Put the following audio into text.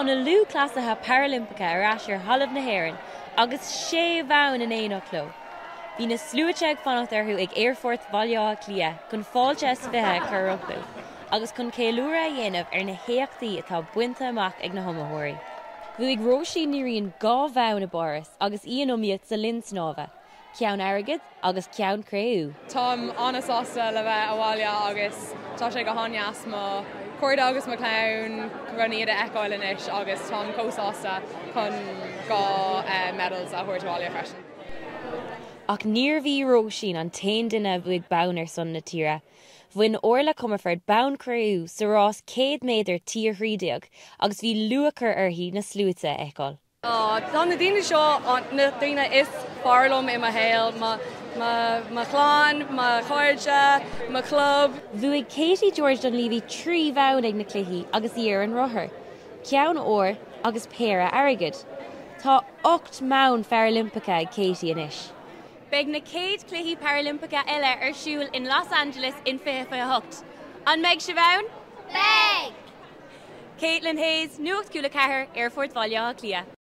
na lúthchleasaithe Parailimpeacha ar ais ar thalamh na hÉireann agus sé bhonn in éineacht leo. Bhí na sluaite ag fanacht orthu ag Aerfort Bhaile Átha Cliath chun fáilte is 20 a chur rompu agus chun ceiliúradh a dhéanamh ar na héachtaí atá bainte amach ag na hiomaitheoirí. Bhuaigh Róisín Ní Riain dhá bhonn i bPáras agus í in iomaíocht sa linn snámha, ceann airgid agus ceann cré-umha. Táim an-sásta le bheith abhaile agus tá sé go han-deas mo chairde agus mo chlann chun iad a fheiceáil anois agus táim chomh sásta chun 2 medals a thabhairt abhaile freisin. Ach níorbh í Róisín an t-aon duine a bhuaigh bonn ar son na tíre. Bhain Orla Comerford bonn cré-umha sa rás 100 méadar T13 agus bhí lúcháir uirthi na sluaite a fheiceáil. Tá na daoine seo na daoine is fearr liom i mo shaol, mo chlann, mo chairde, mo chlub. Bhuaigh Katie George Dunleavy 3 bhonn ag na cluichí agus í ar an rothar, ceann óir agus péire airgid. Tá 8 mbonn Pharailimpeacha ag Katie anois. Beidh na chéad Chluichí Parailimpeacha eile ar siúl in Los Angeles in 2028. An mbeidh sibh ann? Beidh! Caitlin Hayes, Nuacht Cúla 4, Aerfort Bhaile Átha Cliath.